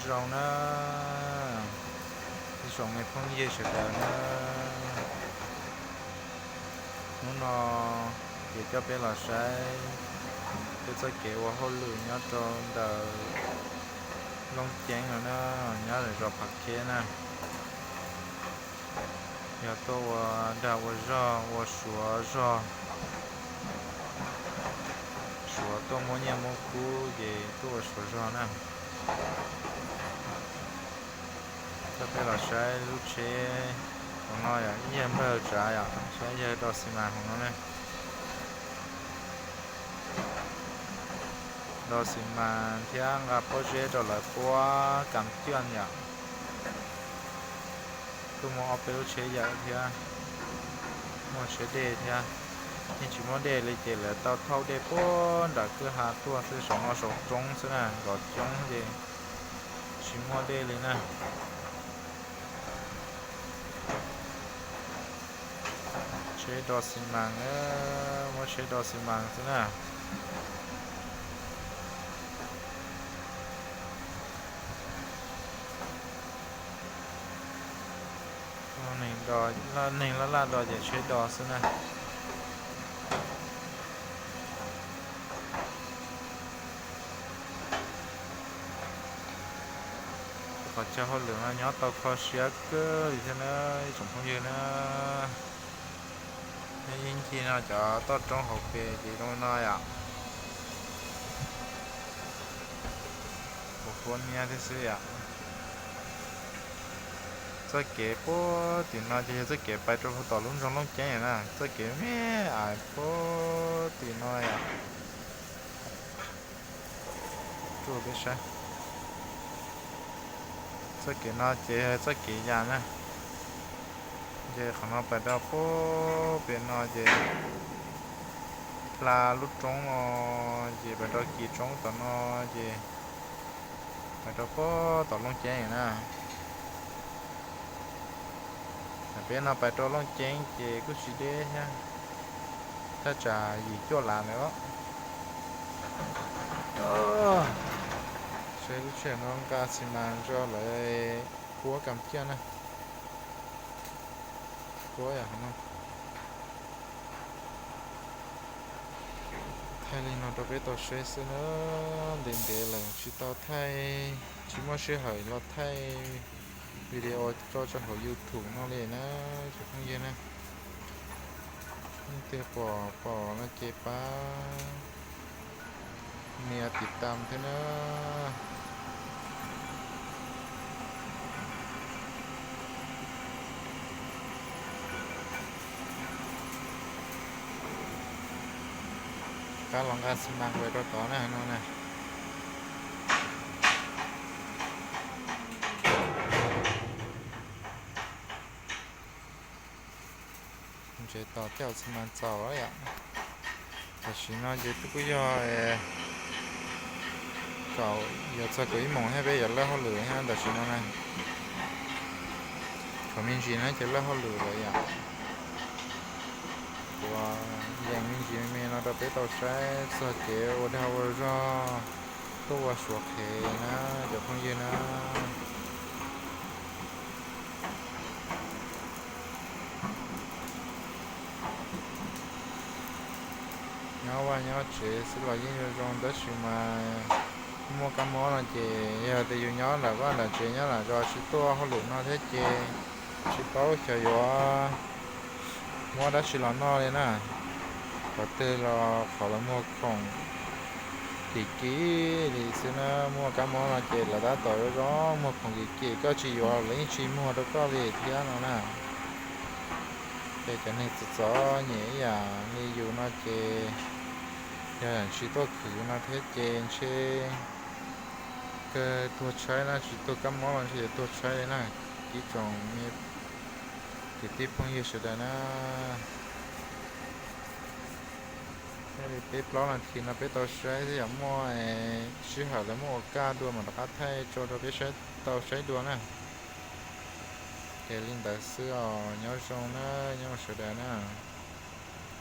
Zoo na, ib tsoom me phooj ywg sawv daws na, hnub no ces coj peb los saib peb txoj kev ua hauj lwm nyob rau ntawm Looj Ceeb no na, nyob zos Phav Kheb na. Yog tuaj ua dag ua zog ua suav zog, suav tuaj muab nyiaj muab kub ces tuaj ua suav zog na. Coj peb los saib lub tsheb hauv no yom, ib yawg npawg tsav yom, saib yawg do xi mas hauv no ne. Do xi mas thiab nqa pob zeb rau lawv puab kam cuaj yom. Kuj muaj ob peb lub tsheb yawm thiab, muaj tsheb dej thiab. Yeej tsis muaj dej li ces lawv tau thauj dej puag nram kwj ha tuaj xwb, saum no saum roob xwb na, nkawd coob ces tsis muaj dej li na. Tsheb do xi mas, muab tsheb do xi mas xwb na. Neeg laj laj do ces tsheb do xwb na. Qhov chaw hauj lwm no nyob tau kho siab kawg li thiab na, ib tsoom phooj ywg na. Nyob ib ncig no cov toj roob hauv pes ces zoo no yom. Kuj huab niab thiab xwb yom. Txoj kev puag tim no ces yog txoj kev pais rau tom lub nroog Looj Ceeb na, txoj kev me ais puag tim no yom. Rub peb saib. Txoj kev no ces txoj kev yas na. Ces qhov no pais rau puag pem no ces hla lub roob no, ces pais rau kis roob tom no, ces pais rau puag tom Looj Ceeb na. Peb no pais rau Looj Ceeb ces kuj tsis deb thiab, thaj tsam yim cuaj lav ntawd. Saib lub tsheb no nqa xi mas rau lawv puab kam ciaj na. Puab yam no. Thaij li no rau peb tau saib xwb na, ntev ntev lawm tsis tau thaij, tsis muaj sij hawm los thaij video tso rau hauv YouTube no li na, cov phooj ywg na. Leej twg pom pom no ces pab nias tiv tam thiab na. Pab los nqa xi mas nqaij rau tod na no na. Ntsev tos tej zaum xi mas txaus yom. Tam sim no ces twb kuj yog kaum, yuav txog kaum ib moos thiab peb yuav lawb hauj lwm thiab tam sim no na. Thaum me ntsis na ces lawb hauj lwm lawm yom. Kuv yees me ntsis me me no rau peb tau saib txog kev ua dag ua zog tuaj ua suav qhev na, cov phooj ywg na. Nyob vaj nyob tsev xwb los yeej zoo zoo tab sis mas muaj kab mob no ces yog tias yus nyob nram vaj nram tsev nyob nram zos tsis tuaj hauj lwm no thiab ces tsis paub xyov yuav muab dab tsi los noj li na. Qhov twg los qhov los muag khoom kim kim li xwb na, muaj kab mob no ces lawv tab tom zoo zoo muag khoom kim kim, koj tsis yuav lawv yeej tsis muag rau koj li thiab no na. Ces cov neeg txom txom nyem ib yam li yus no ces yog yam tsis tuaj khwv no thiab ces ntshe kawg tuag tshaib na, tsis tuag kab mob los ntshe yuav tuag tshaib li na. Ib tsoom kwv tij phooj ywg sawv daws na, peb plaub nas this no peb tau saib xwb, yog muaj sij hawm lawv muab ua kaj dua mam rov qab thaij tso rau peb saib, tau saib dua na. Ces li ntawd xwb os, nyob zoo na, nyob zoo sawv daws na.